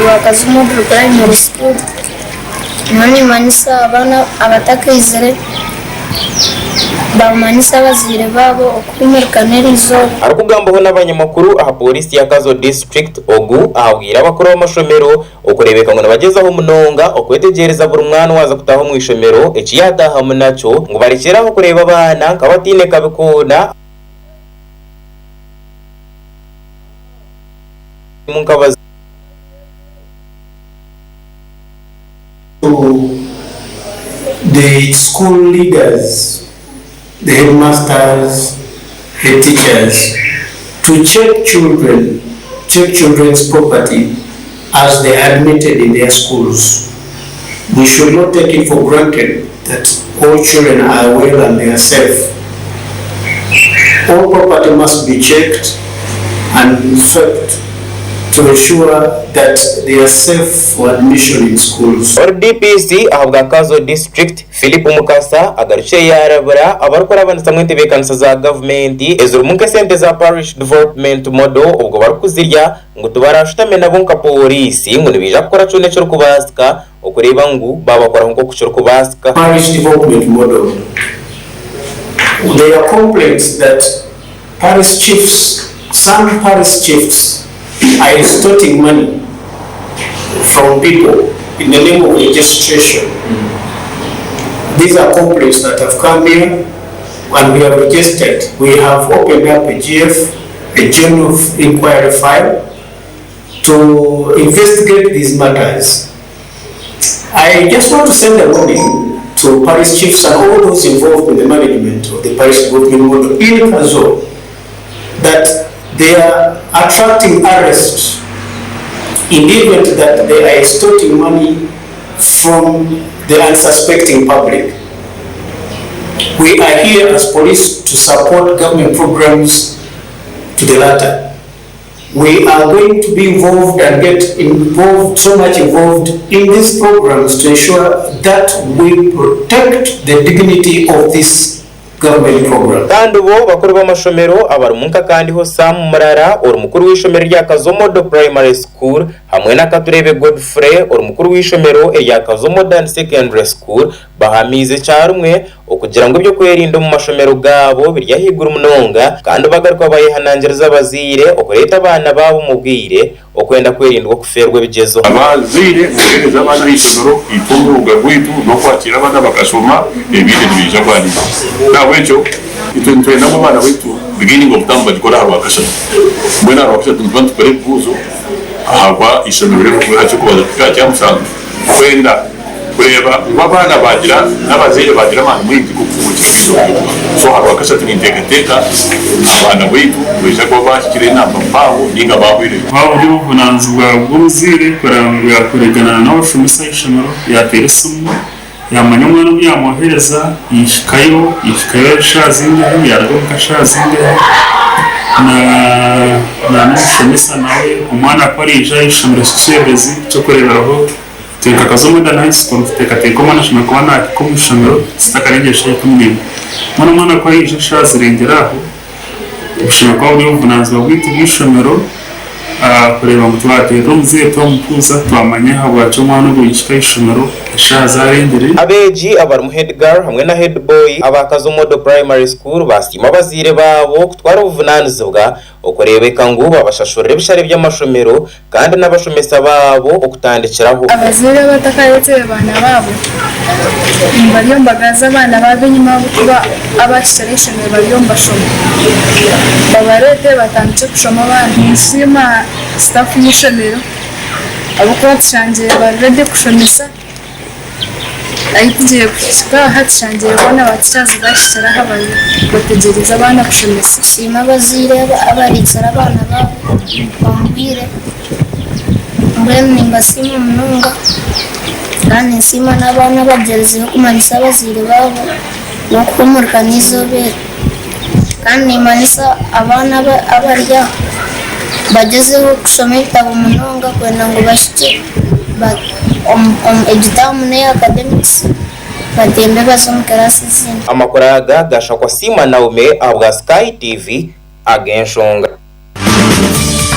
wa Kazo Model Primary School. Nyowe nimanyisa abaana abatakaizire bamanyise abazaire baabo okuhumurika n'erizooba. Arikugambaho n'abanyamakuru aha pooriisi ya Kazo District, ogu ahabwire abakuru b'amashomero okureebeka ngu nibagyezaho munonga okwetegyereza buri mwana owaaza kutaaha omu ishomero eki yaataahamu nakyo ngu barekyere aho kureeba abaana nk'abataine kabi koona nk'abazaire. To the school leaders, the headmasters, head teachers to check children, check children's property as they are admitted in their schools. We should not take it for granted that all children are well and they are safe. All property must be checked and swept to ensure that they are safe for admission in schools. Ori DPC ahabwa Kazo District, Philip Mukasa agarukire yaarabura abarikurabanisamu entebeekanisa za gavumenti ezirimu nk'esente za Parish Development Model obwo barikuzirya ngu tibarashutame nabo nka pooriisi ngu nibaija kukora kyona ekirikubaasika okureeba ngu baabakoraho nk'oku kirikubaasika. Parish Development Model, There are complaints that Parish chiefs, some parish chiefs are extorting money from people in the name of registration. These are complaints that have come here and we have registered. We have opened up a GF, a general inquiry file to investigate these matters. I just want to send a warning to parish chiefs and all those involved in the management of the parish development model in Kazo that they are attracting arrest in the event that they are extorting money from the unsuspecting public. We are here as police to support government programs to the latter. We are going to be involved and get involved, so much involved in these programs to ensure that we protect the dignity of this government program. Kandi bo bakuru b'amashomero abarimu nka Kandiho Sam Murara ori mukuru w'eishomero erya Kazo Model Primary School hamwe na Katureebe Godfrey ori mukuru w'eishomero erya Kazo Modern Secondary School Bahamiize kyarumwe okugira ngu eby'okwerinda omu mashomero gaabo biri ahaiguru munonga kandi bagaruka bayehanangiriza abazaire okureeta abaana baabo omu bwire okwenda kwerindwa okufeerwa ebigyezo. Abazaire muheereze abaana aha ishomero, itwe omwooga gwaitu n'okwakiira abaana bakashoma, ebindi nibiija bwanyima. N'ahabw'ekyo itwe nitwenda ngu abaana baitu beginning of term bagikore aha Rwakashatu. Mbwenu aha Rwakashatu nituba nitukora ebibuuzo ahabwa ishomero riri aha ky'okubanza kuhika aha kyamushanju kwenda. Kureeba ngu abaana baagira n'abazaire baagira amaani maingi g'okuhungukira omu izooba ry'okubanza. So aha Rwakashatu ninteekateeka abaana baitu nibaija kuba baahikire enamba mpango nainga baahwireyo. Bwaba buri obuvunaanizibwa bw'omuzaire kureba ngu yaakoregana n'abashomesa aha ishomero, yaateera esimu yaamanya omwana obu yaamwohereza, yahikayo, yahikayo eshaaha zingahi, yaaruga omuka eshaaha zingahi, na n'omushomesa nawe omwana ku araija aha ishomero ekikyererezi ky'okureeberaho. Itwe nka Kazo Modern High School nituteekateeka omwana ashemereire kuba naahika omu ishomero zitakarengyera eshaaha 11. Mbwenu omwana ku aija eshaaha zirengire aho, bushemereire kuba buri obuvunaanizibwa bwaitu bw'eishomero kureeba ngu twateerera omuzaire twamubuuza twamanya ahabwaki omwana ogwo yahika aha ishomero eshaaha zaarengire. Abeegi abarimu Head Girl hamwe na Head Boy aba Kazo Model Primary School baasiima abazaire baabo kutwara obuvunaanizibwa Okureebeka ngu babashashurira ebishare by'amashomero kandi n'abashomesa baabo okutandikiraho. Abazaire abatakareetsire baana baabo bariyo nibagaruza abaana baabo enyima ahabw'okuba abahikire ah'eishomero bariyo nibashoma. Babareete batandikye kushoma abaana. Ninsiima sitaafu y'eishomero ahabw'okuba tushangire bari ready kushomesa. Ahi tugiire kuhika aha tushangire boona ba teachers bahikire aha bari bategyerize abaana kushomesa. Nsiima abazaire abareetsire abaana baabo omu bwire, mbwenu nimbasiima munonga kandi ninsiima n'abaana abagyerizeho kumanyisa abazaire baabo n'okuhumurika n'eizooba eri. Kandi nimmanyisa abaana abari aha bagyezeho kushoma ebitabo munonga kwenda ngu bahikye egi taamu n'eya academics batembe baze omu kiraasi ezindi. Amakuru aga gashakwa Siima Naume ahabwa Sky TV ag'enshonga.